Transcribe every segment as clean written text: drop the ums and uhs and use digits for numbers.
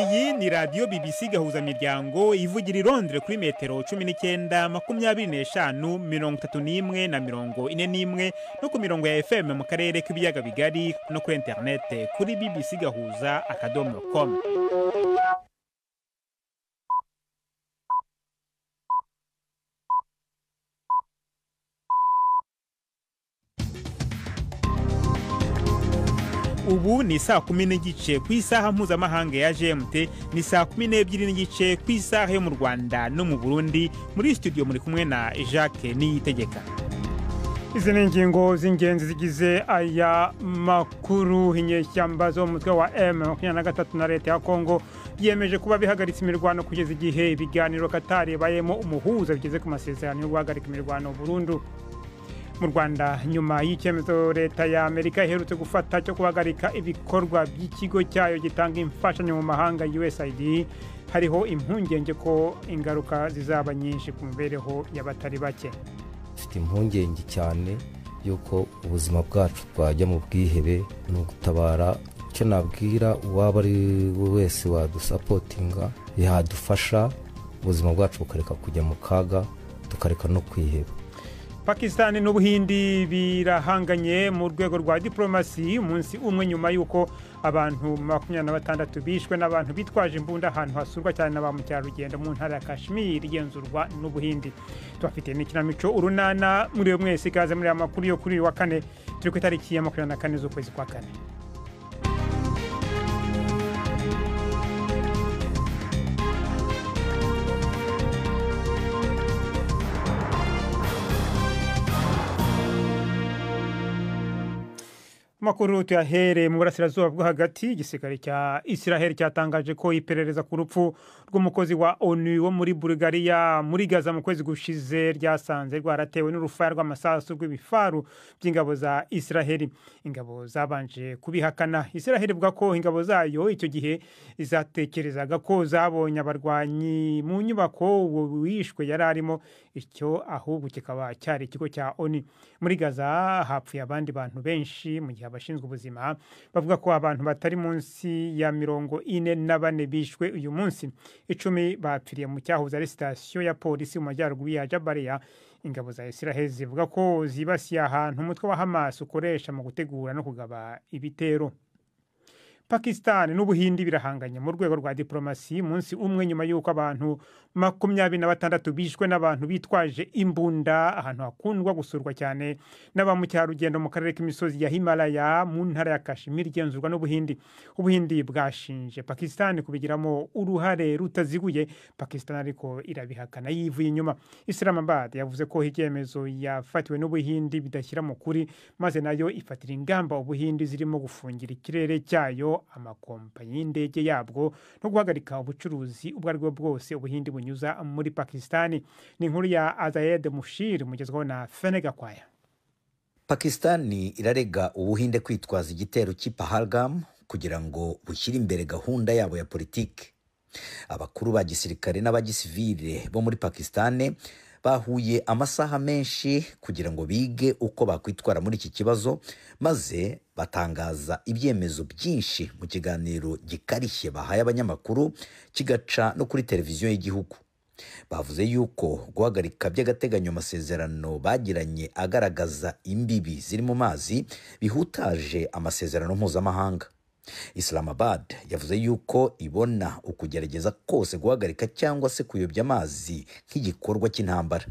Iyi ni radiyo BBC Gahuzamiryango ivugira i Londres kuri metero 19, 25, 31 na 41, no ku mirongo ya FM mu karere k'ibiyaga bigari, no kuri interinete kuri bbcgahuza.com. Ubu ni 10:30 ku isaha mpuzamahanga ya GMT, ni 12:30 ku isaha yo mu Rwanda no mu Burundi. Muri studio muri kumwe na Jacques Niyitegeka. Izi ni ingingo z'ingenzi zigize aya makuru. Inyeshyamba zo mu mutwe wa M23 na leta ya Kongo byemeje kuba bihagaritse imirwano kugeza igihe ibiganiro Qatar ibayemo umuhuza bigeze ku masezerano yo guhagarika imirwano burundu. Mu Rwanda, nyuma y'icyemezo leta ya Amerika iherutse gufata cyo guhagarika ibikorwa by'ikigo cyayo gitanga imfashanyo mu mahanga USAID, hariho impungenge ko ingaruka zizaba nyinshi ku mibereho y'abatari bake. Mfite impungenge cyane y'uko ubuzima bwacu twajya mu bwihebe. Ni ugutabara, icyo nabwira uwaba ari we wese wadusapotinga yadufasha ubuzima bwacu bukareka kujya mu kaga, tukareka no kwiheba. Pakistan n'Ubuhindi birahanganye mu rwego rwa diplomasi umunsi umwe nyuma y'uko abantu 26 bishwe n'abantu bitwaje imbunda ahantu hasurwa cyane na ba mukerarugendo mu ntara ya Kashmir igenzurwa n'Ubuhindi. Tubafite n'ikinamico Urunana. Muri mwese ikaze muri aya makuru yo kuri uyu wa kane, turi ku itariki ya 24 z'ukwezi kwa kane. Makuru tuyahere mu burasirazuba bwo hagati. Igisirikare cya Israel cyatangaje ko iperereza ku rupfu rw'umukozi wa ONU wo muri Bulgaria muri Gaza mu kwezi gushize ryasanze rwaratewe n'urufaya rw'amasasu rw'ibifaru by'ingabo za Israel. Ingabo zabanje kubihakana. Israel ivuga ko ingabo zayo icyo gihe zatekerezaga ko zabonye abarwanyi mu nyubako uwo wishwe yari arimo, icyo ahubwo kikaba cyari ikigo cya ONU. Muri Gaza hapfuye abandi bantu benshi, mu gihe abashinzwe ubuzima bavuga ko abantu batari munsi ya 44 bishwe uyu munsi. 10 bapfiriye mu cyahoze ari sitasiyo ya polisi mu majyaruguru ya Jabalia. Ingabo za Israel zivuga ko zibasiye ahantu umutwe wa Hamas ukoresha mu gutegura no kugaba ibitero. Pakistan n'Ubuhindi birahanganye mu rwego rwa diplomasi munsi umwe nyuma y'uko abantu 26 bishwe n'abantu bitwaje imbunda ahantu hakundwa gusurwa cyane na ba mukerarugendo mu karere k'imisozi ya Himalaya mu ntara ya Kashmir igenzurwa n'Ubuhindi. Ubuhindi bwashinje Pakistan kubigiramo uruhare rutaziguye, Pakistan ariko irabihakana yivuye inyuma. Islamabad yavuze ko icyemezo yafatiwe n'Ubuhindi bidashyira mu kuri, maze nayo ifatira ingamba Ubuhindi zirimo gufungira ikirere cyayo, amakompanyi y'indege yabwo no guhagarika ubucuruzi ubwo aribwo bwose Ubuhindi bunyuza muri Pakistani. Ni inkuru ya Azayed Mushir mugezweho na Fene Gakwaya. Pakistani irarega Ubuhinde kwitwaza igitero cy'i Pahalgam kugira ngo bushyire imbere gahunda yabo ya politiki. Abakuru ba gisirikare n'abagisivile bo muri Pakistani bahuye amasaha menshi kugira ngo bige uko bakwitwara muri iki kibazo, maze batangaza ibyemezo byinshi mu kiganiro gikarishye bahaye abanyamakuru kigaca no kuri televiziyo y'igihugu. Bavuze yuko guhagarika by'agateganyo amasezerano bagiranye agaragaza imbibi ziri mu mazi bihutaje amasezerano mpuzamahanga. Islamabad yavuze yuko ibona ukugerageza kose guhagarika cyangwa se kuyobya amazi nk'igikorwa cy'intambara.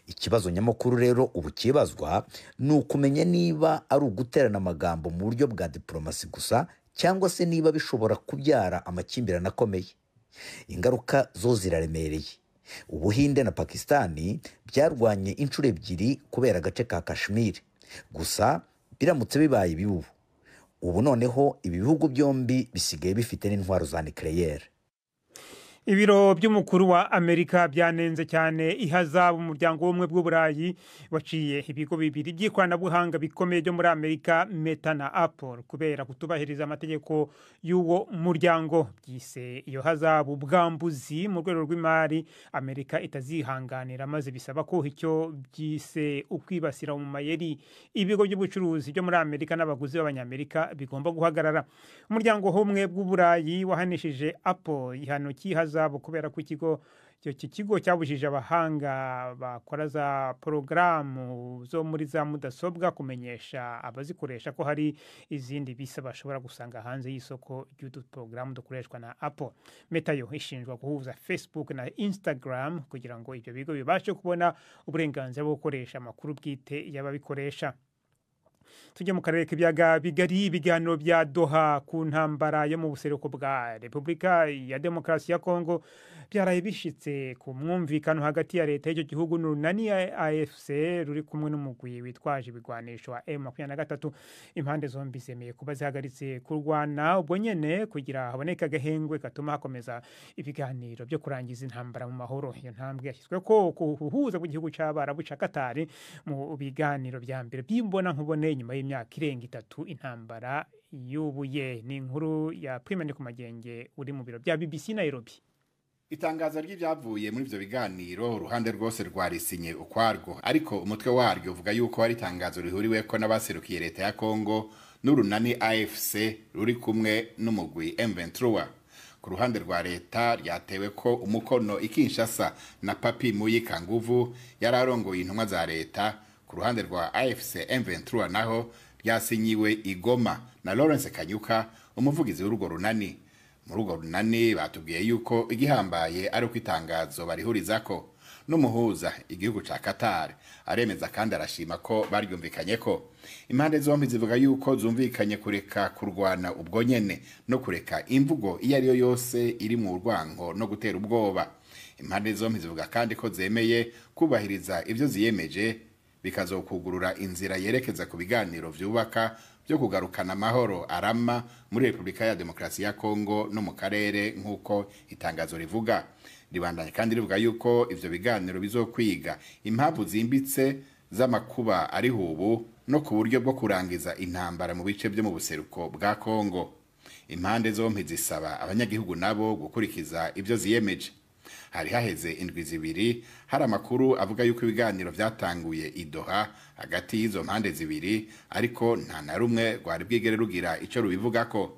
Ikibazo nyamukuru rero ubu kibazwa ni ukumenya niba ari uguterana amagambo mu buryo bwa diplomasi gusa, cyangwa se niba bishobora kubyara amakimbirane akomeye. Ingaruka zo ziraremereye. Ubuhinde na Pakistani byarwanye inshuro 2 kubera agace ka Kashmir. Gusa biramutse bibaye bibubu, ubu noneho ibi bihugu byombi bisigaye bifite n'intwaro za nucléaire. Ibiro by'umukuru wa Amerika byanenze cyane ihazabu umuryango w'ubumwe bw'Uburayi waciye ibigo bibiri by'ikoranabuhanga bikomeye byo muri Amerika, Meta na Apple, kubera kutubahiriza amategeko y'uwo muryango. Byise iyo hazabu ubwambuzi mu rwego rw'imari Amerika itazihanganira, maze bisaba ko icyo byise ukwibasira mu mayeri ibigo by'ubucuruzi byo muri Amerika n'abaguzi b'Abanyamerika bigomba guhagarara. Umuryango w'ubumwe bw'Uburayi wahanishije Apple igihano cy'ihazabu kubera ko iki kigo cyabujije abahanga bakora za porogaramu zo muri za mudasobwa kumenyesha abazikoresha ko hari izindi bisa bashobora gusanga hanze y'isoko ry'utu porogaramu dukoreshwa na Apple. Meta yo ishinjwa guhuza Facebook na Instagram kugira ngo ibyo bigo bibashe kubona uburenganzira bwo gukoresha amakuru bwite y'ababikoresha. Tujye mu karere k'ibiyaga bigari. Ibiganiro bya Doha ku ntambara yo mu buseruko bwa Repubulika ya Demokarasi ya Kongo byaraye bishitse ku mwumvikano hagati ya leta y'icyo gihugu n'urunani AFC ruri kumwe n'umugwi witwaje ibigwanisho wa M23. Impande zombi zemeye kuba zihagaritse kurwana ubwo nyene kugira haboneke agahengwe gatuma hakomeza ibiganiro byo kurangiza intambara mu mahoro. Iyo ntambwe yashyizwe ko kuhuza kw'igihugu c'Abarabu ca Qatar mu biganiro vya mbere by'imbona nkubone nyuma y'imyaka irenga 3 intambara yubuye. Ni inkuru ya Prime ku Magenge uri mu biro bya BBC Nairobi. Itangazo ry'ibyavuye muri ivyo biganiro uruhande rwose rwarisinye ukwarwo, ariko umutwe waryo uvuga yuko ari itangazo rihuriweko n'abaserukiye leta ya Kongo n'urunani AFC ruri kumwe n'umugwi M23. Ku ruhande rwa leta ryatewe ko umukono i Kinshasa na Papi Muyika Nguvu yari arongoye intumwa za leta. Ku ruhande rwa AFC M23 naho ryasinyiwe i Goma na Lawrence Kanyuka, umuvugizi w'urwo runani. Muri urwo runani batubwiye yuko igihambaye ari uko itangazo barihurizako n'umuhuza igihugu ca Qatar aremeza kandi arashima ko baryumvikanye ko impande zombi zivuga yuko zumvikanye kureka kurwana ubwo nyene no kureka imvugo iyo ariyo yose iri mu rwango no gutera ubwoba. Impande zombi zivuga kandi ko zemeye kubahiriza ivyo ziyemeje bikazokugurura inzira yerekeza ku biganiro vyubaka byo kugarukana amahoro arama muri Repubulika ya Demokarasi ya Kongo no mu karere, nk'uko itangazo rivuga. Ribandanya kandi rivuga yuko ivyo biganiro bizokwiga impamvu zimbitse z'amakuba ari hubu no ku buryo bwo kurangiza intambara mu bice byo mu buseruko bwa Kongo. Impande zompi zisaba abanyagihugu nabo gukurikiza ivyo ziyemeje. Hari haheze indwi 2 hari amakuru avuga yuko ibiganiro vyatanguye i Doha hagati y'izo mpande zibiri, ariko nta na rumwe rwari bwigere rugira ico rubivugako.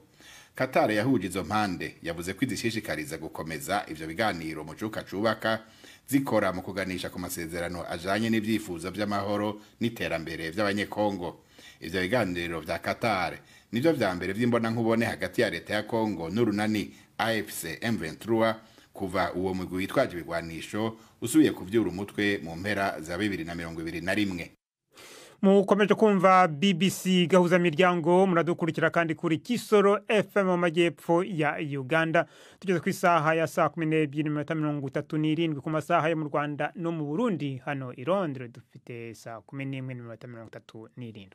Qatar yahuje izo mpande yavuze ko izishishikariza gukomeza ivyo biganiro mu cuka cubaka zikora mu kuganisha ku masezerano ajanye n'ivyifuzo vy'amahoro n'iterambere vy'Abanyekongo. Ivyo biganiro vya Qatar nivyo vya mbere vy'imbona nkubone hagati ya leta ya Kongo n'urunani AFC M23 kuva uwo mugwi witwaje ibigwanisho usubiye kuvyura umutwe mu mpera za 2021. Mukomeje kumva BBC Gahuza Miryango, muradukurikira kandi kuri Kisoro FM mu majyepfo ya Uganda. Tugeze ku isaha ya saa 12:37 ku masaha yo mu Rwanda no mu Burundi. Hano i Londres dufite saa 11:37.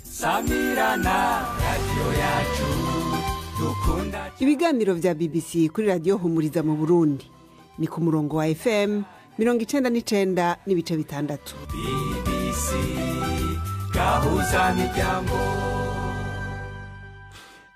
Samirana radio yacu dukunda. Ibiganiro vya BBC kuri radio Humuriza mu Burundi ni ku murongo wa FM 99.6. BBC Gahuza Miryango.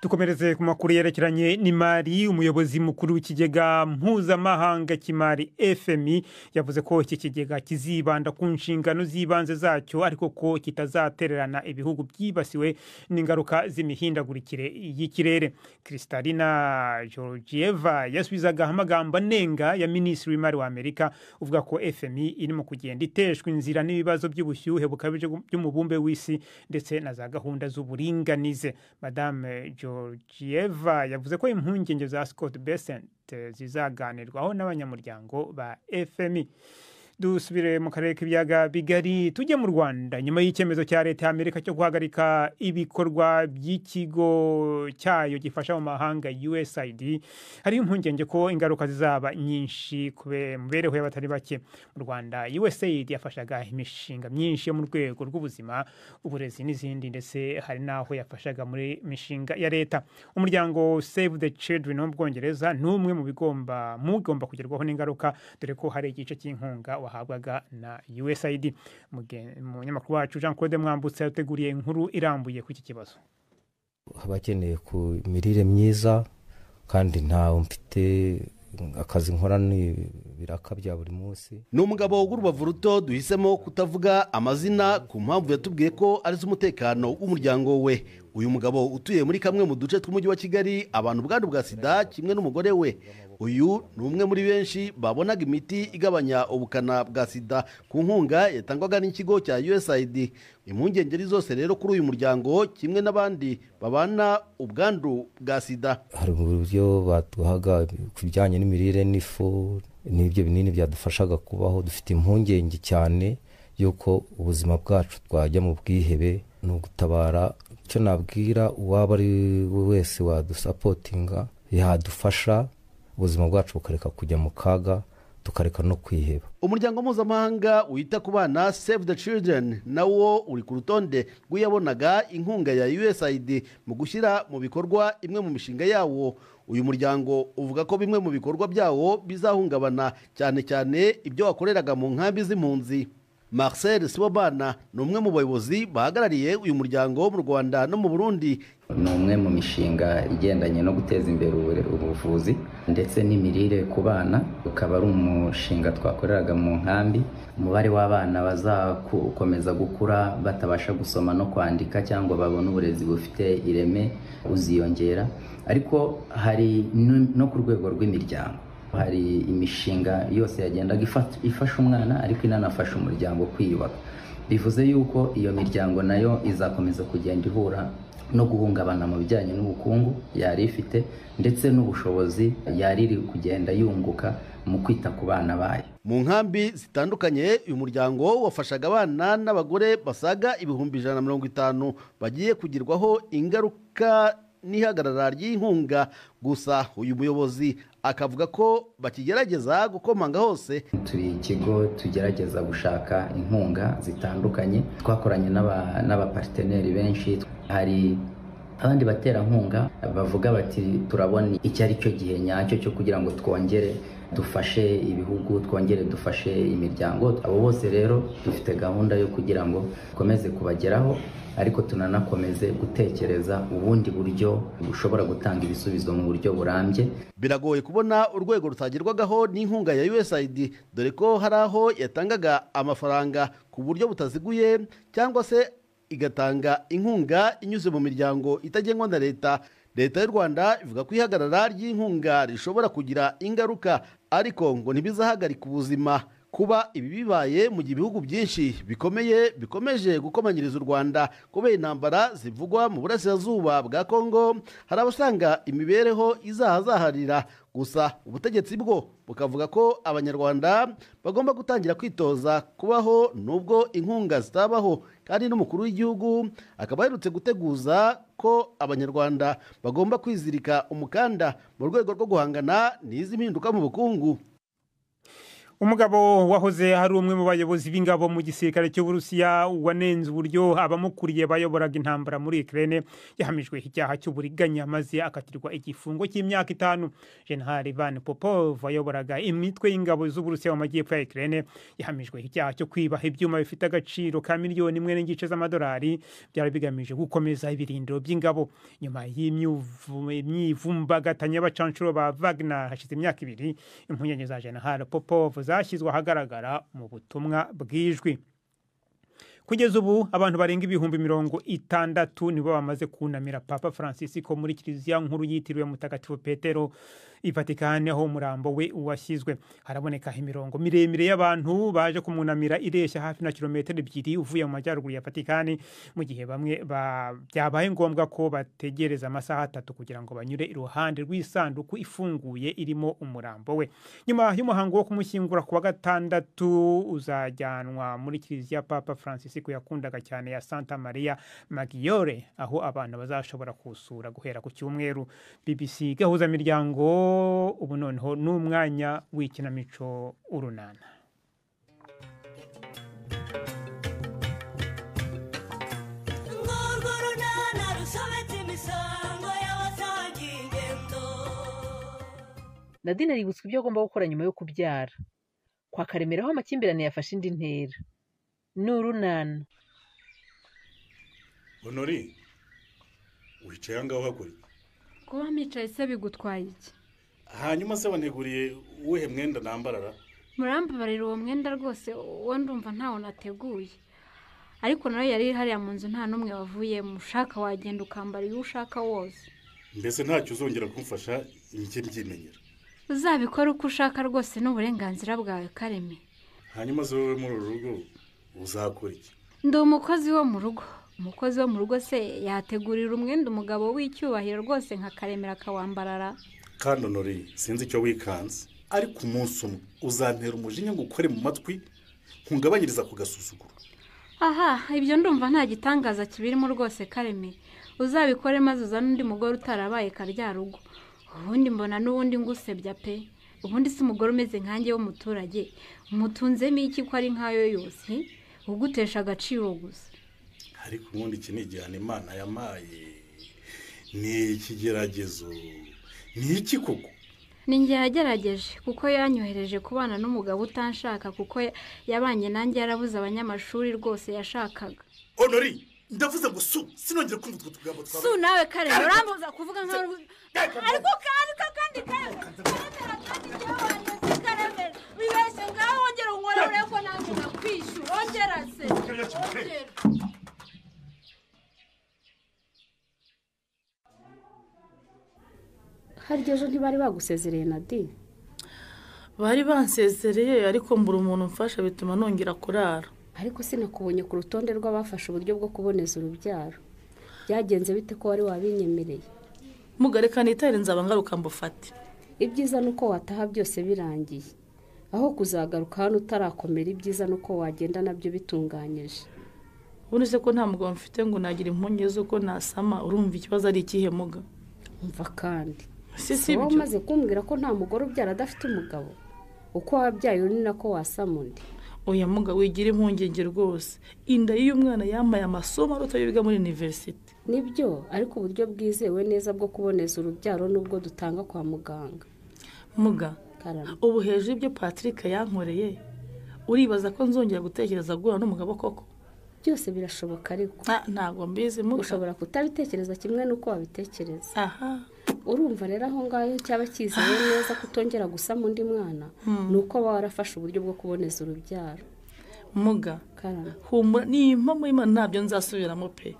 Tukomereze ku makuru yerekeranye n'imari. Umuyobozi mukuru w'ikigega mpuzamahanga cy'imari FMI yavuze ko iki kigega kizibanda ku nshingano z'ibanze zacyo, ariko ko kitazatererana ibihugu byibasiwe n'ingaruka z'imihindagurikire y'ikirere. Kristalina Georgieva yasubizaga amagambo anenga ya minisitiri w'imari wa Amerika uvuga ko FMI irimo kugenda iteshwa inzira n'ibibazo by'ubushyuhe bukabije by'umubumbe w'isi ndetse na za gahunda z'uburinganize. Madame Georgieva yavuze ko impungenge za Scott Bessent zizaganirwaho n'abanyamuryango ba FMI. Dusubire mu karere k'ibiyaga bigari, tujye mu Rwanda. Nyuma y'icyemezo cya leta y'Amerika cyo guhagarika ibikorwa by'ikigo cyayo gifasha mu mahanga USAID, hari impungenge ko ingaruka zizaba nyinshi ku mibereho y'abatari bake mu Rwanda. USAID yafashaga imishinga myinshi yo mu rwego rw'ubuzima, uburezi n'izindi, ndetse hari n'aho yafashaga muri mishinga ya leta. Umuryango Save the Children wo mu Bwongereza ni umwe mu bigomba mugomba kugerwaho n'ingaruka, dore ko hari igice cy'inkunga wahabwaga na USAID. Umunyamakuru wacu Jean Claude Mwambutsa yateguriye inkuru irambuye ku iki kibazo. Abakeneye ku mirire myiza, kandi ntawe mfite akazi nkora ni ibiraka bya buri munsi. Ni umugabo w'urubavu ruto duhisemo kutavuga amazina ku mpamvu yatubwiye ko ari z'umutekano w'umuryango we. Uyu mugabo utuye muri kamwe mu duce tw'umujyi wa Kigali, abantu ubwandu bwa sida kimwe n'umugore we. Uyu ni umwe muri benshi babonaga imiti igabanya ubukana bwa sida ku nkunga yatangwaga n'ikigo cya USAID. Impungenge ari zose rero kuri uyu muryango kimwe n'abandi babana ubwandu bwa sida. Hari uburyo baduhaga ku bijyanye n'imirire n'ifu n'ibyo binini byadufashaga kubaho. Dufite impungenge cyane y'uko ubuzima bwacu twajya mu bwihebe. Ni ugutabara, icyo nabwira uwaba ari we wese wadusapotinga yadufasha ubuzima bwacu bukareka kujya mu kaga, tukareka no kwiheba. Umuryango mpuzamahanga wita ku bana Save the Children nawo uri ku rutonde rw'iyabonaga inkunga ya USAID mu gushyira mu bikorwa imwe mu mishinga yawo. Uyu muryango uvuga ko bimwe mu bikorwa byawo bizahungabana, cyane cyane ibyo wakoreraga mu nkambi z'impunzi. Marcel Sibomana ni umwe mu bayobozi bahagarariye uyu muryango mu Rwanda no mu Burundi. Ni umwe mu mishinga igendanye no guteza imbere ubuvuzi ndetse n'imirire ku bana, ukaba ari umushinga twakoreraga mu nkambi. Umubare w'abana bazakomeza gukura batabasha gusoma no kwandika cyangwa babona uburezi bufite ireme uziyongera, ariko hari no ku rwego rw'imiryango hari imishinga yose yagendaga ifasha umwana ariko inanafasha umuryango kwiyubaka. Bivuze yuko iyo miryango nayo izakomeza kugenda ihura no guhungabana mu bijyanye n'ubukungu yari ifite ndetse n'ubushobozi yari iri kugenda yunguka mu kwita ku bana bayo. Mu nkambi zitandukanye uyu muryango wafashaga abana n'abagore basaga 150,000 bagiye kugirwaho ingaruka n'ihagarara ry'inkunga. Gusa uyu muyobozi akavuga ko bakigerageza gukomanga hose. Turi ikigo tugerageza gushaka inkunga zitandukanye, twakoranye n'abaparteneri benshi. Hari abandi baterankunga bavuga bati turabona icyo ari cyo gihe nyacyo cyo kugira ngo twongere dufashe ibihugu, twongere dufashe imiryango. Abo bose rero dufite gahunda yo kugira ngo dukomeze kubageraho, ariko tunanakomeze gutekereza ubundi buryo bushobora gutanga ibisubizo mu buryo burambye. Biragoye kubona urwego rutagerwagaho n'inkunga ya USAID, dore ko hari aho yatangaga amafaranga ku buryo butaziguye cyangwa se igatanga inkunga inyuze mu miryango itagengwa na leta. Leta y'u Rwanda ivuga ko ihagarara ry'inkunga rishobora kugira ingaruka, ariko ngo ntibizahagarika ubuzima. Kuba ibi bibaye mu gihe ibihugu byinshi bikomeye bikomeje gukomanyiriza u Rwanda kubera intambara zivugwa mu burasirazuba bwa Kongo, hari abasanga imibereho izahazaharira. Gusa ubutegetsi bwo bukavuga ko Abanyarwanda bagomba gutangira kwitoza kubaho nubwo inkunga zitabaho, kandi n'umukuru w'igihugu akaba aherutse guteguza ko Abanyarwanda bagomba kwizirika umukanda mu rwego rwo guhangana n'izi mpinduka mu bukungu. Umugabo wahoze hari umwe mu bayobozi b'ingabo mu gisirikare cy'Uburusiya wanenze uburyo abamukuriye bayoboraga intambara muri Ukraine yahamijwe icyaha cy'uburiganya maze akatirwa igifungo cy'imyaka 5. General Ivan Popov wayoboraga imitwe y'ingabo z'Uburusiya mu majyepfo ya Ukraine yahamijwe icyaha cyo kwiba ibyuma bifite agaciro ka miliyoni 1.5 z'amadolari byari bigamije gukomeza ibirindiro by'ingabo. Nyuma y'imyivumbagatanyo y'abacanshuro ba Wagner hashize imyaka 2, impungenge za General Popov zashyizwe ahagaragara mu butumwa bw'ijwi. Kugeza ubu abantu barenga 60,000 nibo bamaze kunamira Papa Francisco muri kiliziya nkuru yitiriwe Mutagatifu Petero i Vatikani, aho umurambo we washyizwe. Haraboneka imirongo miremire y'abantu baje kumunamira ireshya hafi na kilometero 2 uvuye mu majyaruguru ya Vatikani, mu gihe bamwe byabaye ngombwa ko bategereza amasaha 3 kugira ngo banyure iruhande rw'isanduku ifunguye irimo umurambo we. Nyuma y'umuhango wo kumushyingura ku wa gatandatu, uzajyanwa muri kiliziya Papa Francisco yakundaga cyane ya Santa Maria Maggiore, aho abantu bazashobora kusura guhera ku cyumweru. BBC Gahuza Miryango. Ubu noneho n'umwanya w'ikinamico Urunana. Nadine aributswa ibyo agomba gukora nyuma yo kubyara. Kwa Karemera aho amakimbirane yafashe indi ntera. Ni urunana. Honori, wicaye aho ngaho hakora iki? Kuba mpicaye se bigutwaye iki? Hanyuma se wanteguriye uwuhe mwenda nambarara? Murambabarira uwo mwenda rwose uwo ndumva ntawo nateguye. Ariko nawe yari hariya mu nzu nta n'umwe wavuyemo, ushaka wagenda ukambara iyo ushaka wose. Mbese ntacyo uzongera kumfasha njye mbyimenyera. Uzabikora uko ushaka rwose n'uburenganzira bwawe Kareme. Hanyuma se wowe muri uru rugo uzakora iki? Ndi umukozi wo mu rugo. Umukozi wo mu rugo se yategurira umwenda umugabo w'icyubahiro rwose nka Karemera akawambarara? Kandi Honori, sinzi icyo wikanze, ariko umunsi umwe uzantera umujinya ngo ukore mu matwi nkungabanyiriza ku gasuzuguro. Aha, ibyo ndumva nta gitangaza kibirimo rwose Kareme. Uzabikore maze uzane undi mugore utarabaye karyarugo. Ubundi mbona n'ubundi ngusebya pe. Ubundi si umugore umeze nkanjye w'umuturage, umutunzemo iki ko ari nkayo yose, ugutesha agaciro gusa. Ariko ubundi iki ni igihano Imana yamaye, ni ikigeragezo, ni iki koko? Ni njye yagerageje kuko yanyohereje kubana n'umugabo utanshaka, kuko yabanye nanjye yarabuze abanyamashuri rwose yashakaga. Honori, ndavuze ngo su, sinongere kumva utwo tugambo twawe. Su nawe Karemera, urambuza kuvuga nka ariko kandi Karemera wibeshye ngaho wongera unkorere urebe ko nanjye nakwishyura, ongera se. Ongera. Harya ejo ntibari bagusezereye Nadine? Bari bansezereye ariko mbura umuntu umfasha bituma nongera kurara. Ariko sinakubonye ku rutonde rw'abafashe uburyo bwo kuboneza urubyaro. Byagenze bite ko wari wabinyemereye? Mugareka nitare nzaba ngaruka mbufate. Ibyiza nuko wataha byose birangiye. Aho kuzagaruka hano utarakomera, ibyiza nuko wagenda nabyo bitunganyije. Ubundi se ko nta mugabo mfite ngo nagira impungenge z'uko nasama, urumva ikibazo ari ikihe muga? Umva kandi si wowe ibyo. Umaze kumbwira ko nta mugore ubyara adafite umugabo, uko wabyaye uri nako wasama undi. Oya muga, wigira impungenge rwose. Inda y'uyu mwana yamaye amasomo aruta ayo biga muri university. Nibyo, ariko uburyo bwizewe neza bwo kuboneza urubyaro nubwo dutanga kwa muganga. Muga, Karame. ubu hejuru y'ibyo Patrick yankoreye, uribaza ko nzongera gutekereza guhura n'umugabo koko? Byose birashoboka ariko. Ntabwo mbizi muga. Ushobora kutabitekereza kimwe n'uko wabitekereza. Aha. Urumva rero aho ngaho cyaba cyizewe neza kutongera gusama undi mwana, ni uko waba warafashe uburyo bwo kuboneza urubyaro. Muga, Karame. humura ni impamo y'Imana ntabyo nzasubiramo pe.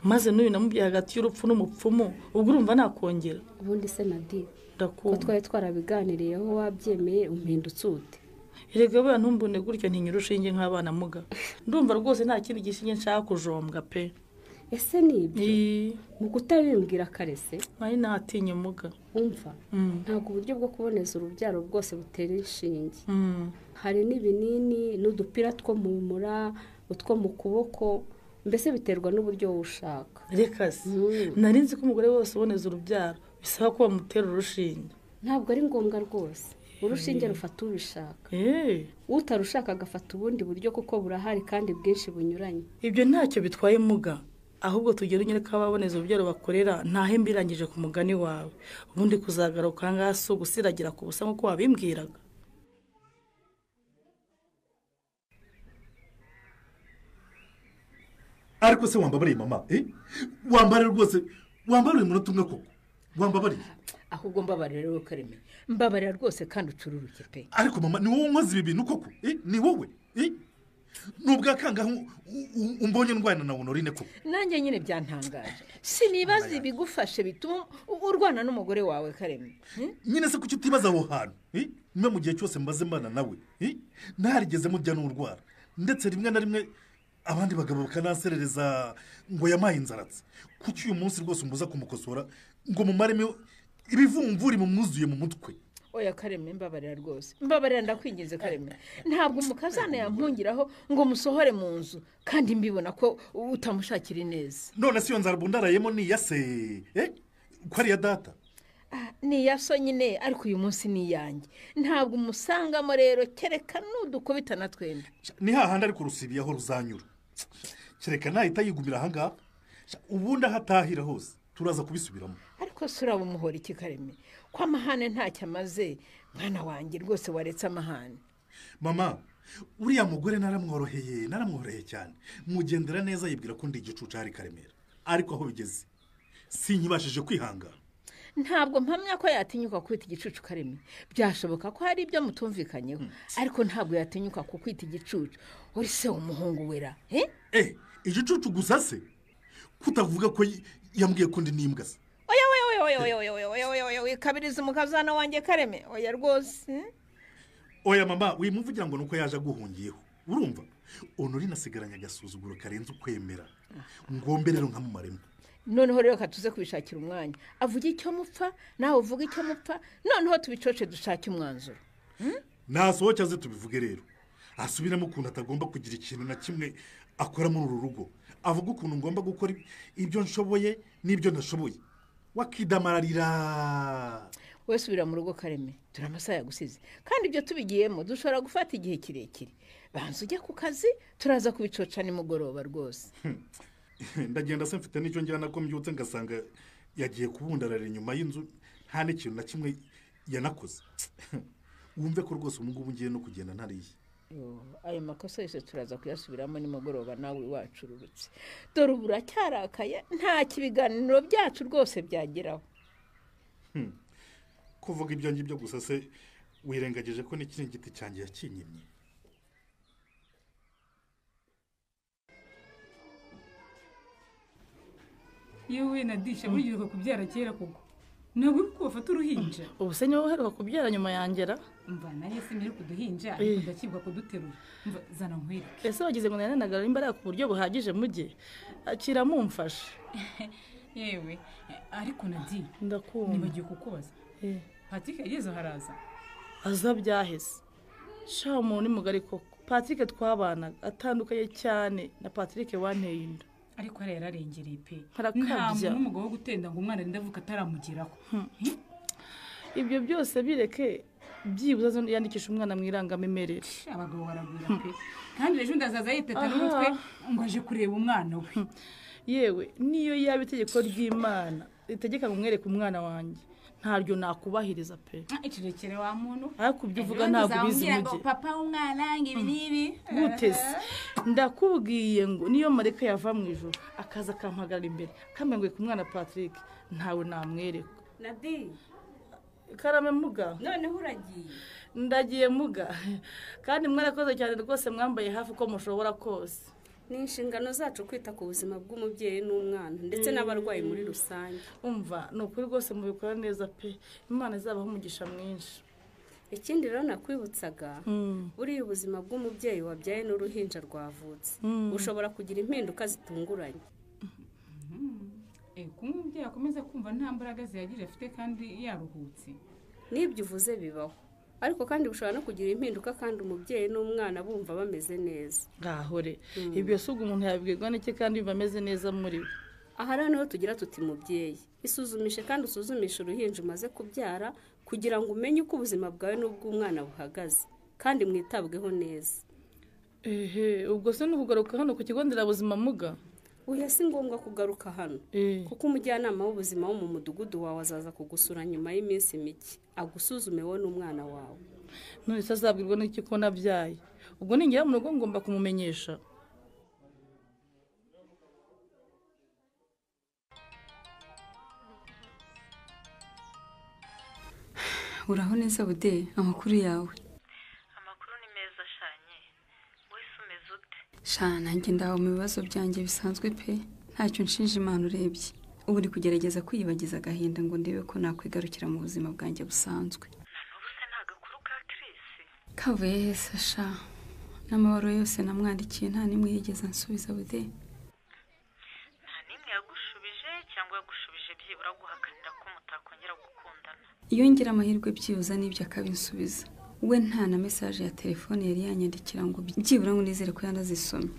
Maze n'uyu namubyaye hagati y'urupfu n'umupfumu, ubwo urumva nakongera. Ubundi se Nadine, ko Ndakumva. twari twarabiganiriyeho wabyemeye umpindutse ute? Erega buriya ntumbone gutyo ntinyura urushinge nk'abana muga. Ndumva rwose nta kindi gishinge nshaka kujombwa pe. Ese ni ibyo? Mu kutabimbwira kare se? Nari natinye muga. Umva, ntabwo uburyo bwo kuboneza urubyaro bwose butera inshinge. Hari n'ibinini n'udupira two mu mura, utwo mu kuboko, mbese biterwa n'uburyo wowe ushaka. Reka se, nari nzi ko umugore wese uboneza urubyaro bisaba ko bamutera urushinge. Ntabwo ari ngombwa rwose. Urushinge rufata ubishaka. Utarushaka agafata ubundi buryo kuko burahari kandi bwinshi bunyuranye. Ibyo ntacyo bitwaye muga. Ahubwo tugere unyereka ababoneza urubyaro bakorera ntahe mbirangije ku mugani wawe. Ubundi kuzagaruka aha ngaha si ugusiragira ku busa nk'uko wabimbwiraga. Ariko se wambabariye mama, Wambare rwose, wambare umunota umwe koko. Wambabariye. Ahubwo mbabarira rero Kareme. Mbabarira rwose kandi ucururuke pe. Ariko mama ni wowe unkoze ibi bintu koko? Ni wowe? Nubwo akanga umbonye ndwana na Honorine ko. Nanjye nyine byantangaje. Sinibaza ibigufashe bituma urwana n'umugore wawe Kareme. Nyine se kuki utibaza aho hantu? Niba mu gihe cyose mbaze mbana nawe, ntarigeze mujya n'urwara. Ndetse rimwe na rimwe abandi bagabo bakananserereza ngo yamaye inzaratsi. Kuki uyu munsi rwose umbuza kumukosora ngo mumaremo ibivumvuri mumwuzuye mu mutwe? Oya Kareme, mbabarira rwose, mbabarira ndakwinginze Kareme. Ntabwo umukazana yampungiraho ngo musohore mu nzu kandi mbibona ko utamushakira ineza. None si yo nzara bundarayemo ni iya se? Ko ari iya data? Ni iya so nyine, ariko uyu munsi ni iyanjye. Ntabwo umusangamo rero, kereka nudukubita na twembi. Ni hahandi ariko rusibiye aho ruzanyura. Kereka nahita yigumira aha ngaha, ubundi aho atahira hose turaza kubisubiramo. Ariko se uraba umuhora iki Kareme? Ko amahane ntacyo amaze, mwana wanjye rwose waretse amahane. Mama, uriya mugore naramworoheye cyane. Mugendera neza yibwira ko ndi igicucu ari Karemera. Ariko aho bigeze sinkibashije kwihangana. Ntabwo mpamya ko yatinyuka kwita igicucu Kareme. Byashoboka ko hari ibyo mutumvikanyeho, ariko ntabwo yatinyuka kukwita igicucu. Uri se umuhungu wera? Igicucu gusa se? Kutavuga ko yambwiye ko ndi n'imbwa se? Oya oya oya oya oya oya oya oya, kabiriza umukazana wanjye Kareme. Oya rwose. Oya mama, wimuvugira ngo nuko yaje aguhungiyeho. Urumva? Honorine asigaranye agasuzuguro karenze ukwemera. Ngombe rero nkamumaremo. Noneho rero katuze kubishakira umwanya. Avuga icyo mupfa, nawe uvuga icyo mupfa, noneho tubicoce dushake umwanzuro. Nasohoke aze tubivuge rero. Asubiremo ukuntu atagomba kugira ikintu na kimwe akora muri uru rugo. Avuga ukuntu ngomba gukora ibyo nshoboye n'ibyo ntashoboye. Wakidamararira. Wese subira mu rugo Kareme, turi amasaha yagusize. Kandi ibyo tubigiyemo dushobora gufata igihe kirekire. Banza ujye ku kazi, turaza kubicoca nimugoroba rwose. Ndagenda se mfite n'icyo njyana ko mbyutse ngasanga yagiye kubundarara inyuma y'inzu nta n'ikintu na kimwe yanakoze. Wumve ko rwose ubu ngubu ngiye no kugenda ntariye. Ayo makosa yose turaza kuyasubiramo nimugoroba nawe wacururutse. Dore ubu uracyarakaye, nta kibiganiro byacu rwose byageraho. Kuvuga ibyo ngibyo gusa se wirengagije ko n'ikiringiti cyanjye yakinyimye. Yewe Nadisha, buriya kubyara kera koko. Ntabwo uri kubafata uruhinja. Ubu se niwe uheruka kubyara nyuma yangera? Mva nanjye simere kuduhinja, ariko ndakibwa kuduterura. Mva zana nkwereke. Ese wagize ngo nananagara imbaraga ku buryo buhagije mujye? Akira mumfashe. Yewe, ariko Nadi, ndakumva. Nibagiye kukubaza. Patrick yageze haraza. Aza byaheze. Sha umuntu ni mugari koko. Patrick twabanaga atandukanye cyane na Patrick wanteye inda. Ariko ara yararengereye pe. Nta muntu n'umugabo wo gutenda ngo umwana arinda avuka ataramugeraho. Ibyo byose bireke, byibuze yandikisha umwana mu irangamimerere. Abagabo baragwira pe. Kandi ejo ndazaza yiteta n'umutwe ngo aje kureba umwana we. Yewe, niyo yaba itegeko ry'Imana ritegeka ngo mwereke umwana wanjye, ntaryo nakubahiriza pe. Ikirekere wa muntu. Ariko ibyo uvuga ntabwo bizi mujye. Papa w'umwana ngibi nibi. Gutese. Ndakubwiye ngo niyo mareka yava mu ijoro akaza akampagarara imbere, akambwira ngo ku mwana Patrick ntawe namwereka. Nadi. Karame muga. Noneho uragiye? Ndagiye muga. Kandi mwarakoze cyane rwose, mwambaye hafi uko mushobora kose. Ni inshingano zacu kwita ku buzima bw'umubyeyi n'umwana ndetse n'abarwayi muri rusange. Umva, ni ukuri rwose mubikora neza pe. Imana izabaha umugisha mwinshi. Ikindi rero nakwibutsaga, buriya ubuzima bw'umubyeyi wabyaye n'uruhinja rwavutse bushobora kugira impinduka zitunguranye. Kuba umubyeyi akomeza kumva nta mbaraga zihagije afite kandi yaruhutse. N'ibyo uvuze bibaho. Ariko kandi bushobora no kugira impinduka kandi umubyeyi n'umwana bumva bameze neza. Ngahore, ibyo si ubwo umuntu yabwirwa n'iki kandi yumva ameze neza muri we. Aha rero niho tugira tuti mubyeyi, isuzumishe kandi usuzumishe uruhinja umaze kubyara kugira ngo umenye uko ubuzima bwawe n'ubw'umwana buhagaze kandi mwitabweho neza. Ehe, ubwo se ni ukugaruka hano ku kigo nderabuzima muga? Oya, si ngombwa kugaruka hano, kuko umujyanama w'ubuzima wo mu mudugudu wawe azaza kugusura nyuma y'iminsi mike, agusuzume wowe n'umwana wawe. None se azabwirwa n'iki ko nabyaye? Ubwo ningera mu rugo ngomba kumumenyesha. Uraho neza Bude, amakuru yawe? Amakuru ni meza shanye. Wese umeze ute? Sha nanjye ndaho mu bibazo byanjye bisanzwe pe, ntacyo nshinja Imana urebye. Ubu ndi kugerageza kwiyibagiza agahinda ngo ndebe ko nakwigarukira mu buzima bwanjye busanzwe. Kavuye he se sha? N'amabaro yose namwandikiye nta n'imwe yigeze ansubiza bude. Nta n'imwe yagushubije cyangwa yagushubije byibura guhakanira ko mutakongera gukundana? Iyo ngira amahirwe byibuza n'ibyo akabinsubiza. We nta na mesaje ya telefone yari yanyandikira ngo byibura ngo nizere ko yanazisomye.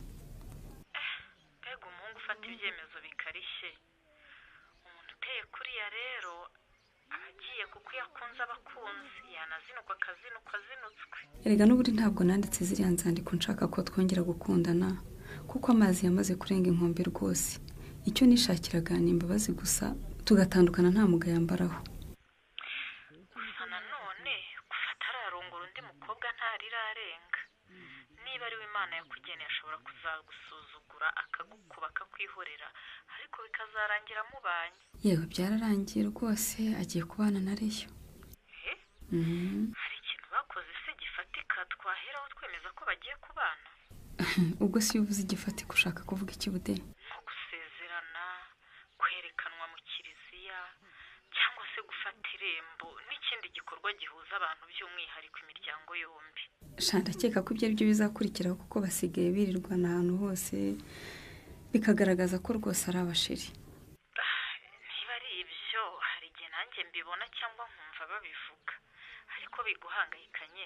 Mbega umuhungu ufata ibyemezo bikarishye! Umuntu uteye kuriya rero aba agiye kuko iyo akunze abakunzi yanazinukwa akazinukwa azinutswe. Erega n'ubundi ntabwo nanditse ziriya nzandiko nshaka ko twongera gukundana, kuko amazi yamaze kurenga inkombe rwose. Icyo nishakiraga ni imbabazi gusa, tugatandukana nta mugayo yambaraho. Gusa nanone kuva atararongora undi mukobwa ntarirarenga. Niba ari we Imana yakugeneye ashobora kuzagusuzugura akagukuba akakwihorera, ariko bikazarangira mubanye. Yewe byararangiye rwose, agiye kubana na Reyo. Hari ikintu bakoze se gifatika twaheraho twemeza ko bagiye kubana? Ubwo si iyo uvuze igifatika ushaka kuvuga iki bude? Nko gusezerana, kwerekanwa mu kiliziya, cyangwa se gufata irembo n'ikindi gikorwa gihuza abantu by'umwihariko imiryango yombi. Sha ndakeka ko ibyo ari byo bizakurikiraho, kuko basigaye birirwana ahantu hose, bikagaragaza ko rwose ari abasheri. Niba ari ibyo hari igihe nanjye mbibona cyangwa nkumva babivuga, ariko biguhangayikanye.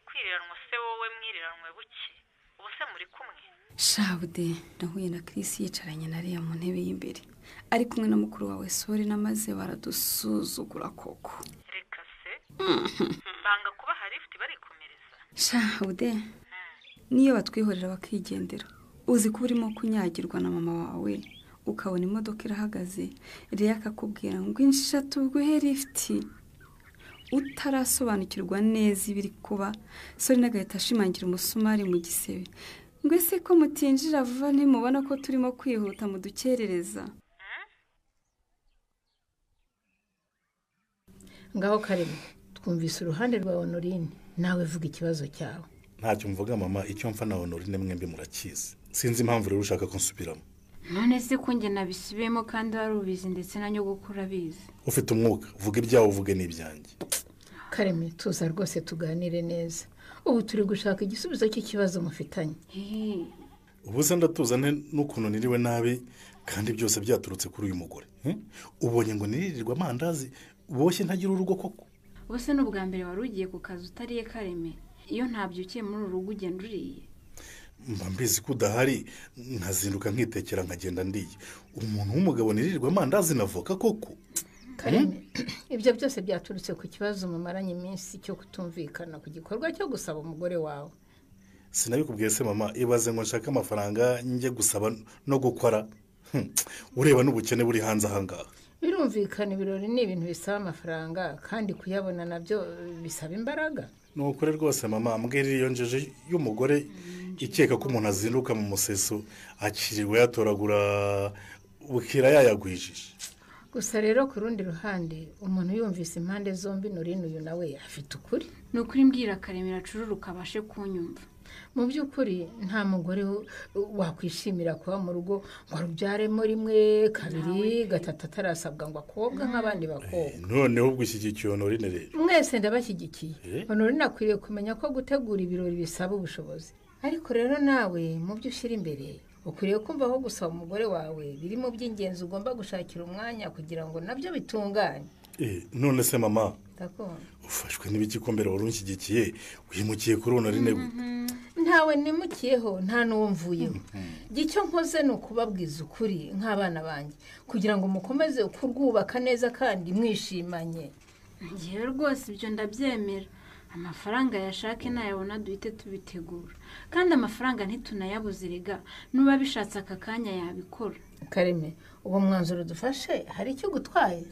Kwiriranwa se wowe mwiriranwe buke, ubu se muri kumwe? Sha bude, nahuye na Chris yicaranye na Leah mu ntebe y'imbere, ari kumwe na mukuru wawe Sori, namaze baradusuzugura koko. Reka se, banga kubaha lift barikomereza. Sha bude, niyo batwihorera bakigendera. Uzi ko urimo kunyagirwa na mama wawe, ukabona imodoka irahagaze, Leah akakubwira ngo inshira tuguhe lift. Utarasobanukirwa neza ibiri kuba, Sori nagahita ashimangira umusumari mu gisebe. Ngo ese ko mutinjira vuba ntimubona ko turimo kwihuta mudukerereza? Ngaho Kareme, twumvise uruhande rwa Honorine, nawe vuga ikibazo cyawe. Ntacyo mvuga mama, icyo mfa na Honorine mwembi murakizi. Sinzi impamvu rero ushaka ko nsubiramo. None se ko njye nabisubiyemo kandi wari ubizi ndetse na nyogokuru abizi. Ufite umwuka, vuga ibyawe uvuge n'ibyanjye. Kareme, tuza rwose tuganire neza. Ubu turi gushaka igisubizo cy'ikibazo mufitanye. Ubu se ndatuza n'ukuntu niriwe nabi kandi byose byaturutse kuri uyu mugore. Ubonye ngo niririrwa amandazi boshye ntagira urugo koko. Ubu se n'ubwa mbere wari ugiye ku kazi utariye Kareme? Iyo ntabyukiye muri uru rugo ugenda uriye. Mba mbizi ko udahari nkazinduka nkitekera nkagenda ndiye. Umuntu w'umugabo nirirwa amandazi na voka koko. Kareme, ibyo byose byaturutse ku kibazo mumaranye iminsi cyo kutumvikana ku gikorwa cyo gusaba umugore wawe. Sinabikubwiye se mama, ibaze ngo nshake amafaranga njye gusaba no gukora. Ureba n'ubukene buri hanze ahangaha. Birumvikana ibirori ni ibintu bisaba amafaranga kandi kuyabona nabyo bisaba imbaraga. Ni ukuri rwose mama, mbwira iyo njeje y'umugore ikeka ko umuntu azinduka mu museso akirirwa yatoragura bukira yayagwijije. Gusa rero ku rundi ruhande umuntu yumvise impande zombi, Norine uyu nawe afite ukuri. Ni ukuri mbwira Karemera acururuka abashe kunyumva. Mu by'ukuri nta mugore wakwishimira kuba mu rugo ngo arubyaremo rimwe kabiri gatatu atarasabwa ngo akobwa nk'abandi bakobwa. Noneho ubwo ushyigikiye Honorine rero? Mwese ndabashyigikiye. Honorine akwiriye kumenya ko gutegura ibirori bisaba ubushobozi, ariko rero nawe mu byo ushyira imbere ukwiriye kumva aho gusaba umugore wawe biri mu by'ingenzi ugomba gushakira umwanya kugira ngo nabyo bitunganye. None se mama, ufashwe n'ibiki ko mbere wari unshyigikiye wimukiye kuri Honorine gute? Ntawe nimukiyeho, nta n'uwo mvuyeho. Icyo nkoze ni ukubabwiza ukuri nk'abana banjye kugira ngo mukomeze kurwubaka neza kandi mwishimanye. Ngewe rwose ibyo ndabyemera. Amafaranga yashake nayabona duhite tubitegura, kandi amafaranga ntitunayabuze rega, nuba bishatse aka kanya yabikora. Kareme, uwo mwanzuro dufashe hari icyo gutwaye?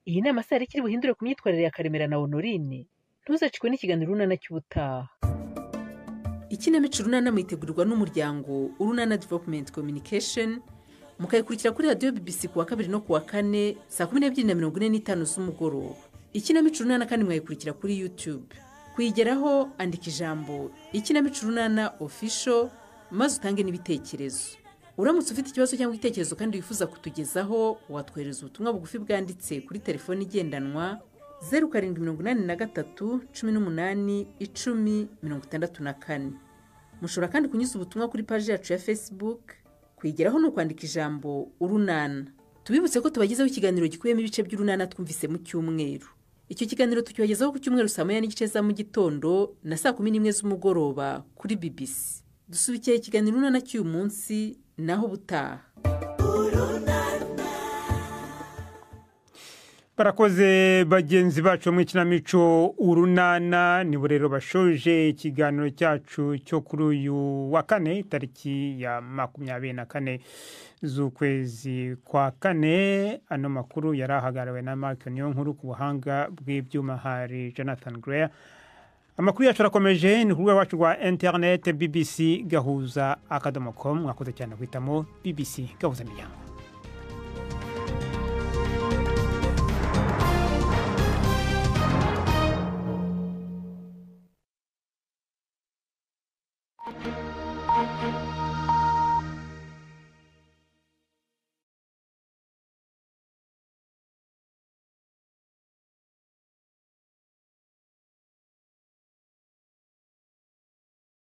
Iyi nama se hari ikiri buhindure ku myitwarire ya Karemera na Honorine? Ntuzacikwe n'ikiganiro Urunana cy'ubutaha. Ikinamico Urunana mwitegurirwa n'umuryango Urunana Development Communication, mukayikurikira kuri radiyo BBC kuwa kabiri no kuwa kane saa 12:45 z'umugoroba. Ikinamico Urunana kandi mwayikurikira kuri YouTube. Kuyigeraho, andika ijambo "Ikinamico Urunana Official" maze utange n'ibitekerezo. Uramutse ufite ikibazo cyangwa igitekerezo kandi wifuza kutugezaho, watwohereza ubutumwa bugufi bwanditse kuri telefoni igendanwa 0783181064. Mushobora kandi kunyuza ubutumwa kuri paji yacu ya Facebook. Kuyigeraho ni ukwandika ijambo "Urunana". Tubibutse ko tubagezaho ikiganiro gikubiyemo ibice by'Urunana twumvise mu cyumweru. Icyo kiganiro tukibagezaho ku cyumweru saa 1:30 za mu gitondo na saa 11 z'umugoroba kuri BBC. Dusubikiye ikiganiro Urunana cy'uyu munsi, naho ubutaha. Barakoze bagenzi bacu mu ikinamico Urunana. Nibo rero bashoje ikiganiro cyacu cyo kuri uyu wa kane, tariki ya 24 z'ukwezi kwa kane. Ano makuru yari ahagarariwe na Mark Niyonkuru, ku buhanga bw'ibyuma hari Jonathan Greer. Amakuru yacu arakomeje, ni ku rubuga rwacu rwa interineti bbc gahuza.com. Mwakoze cyane guhitamo BBC Gahuza Miryango.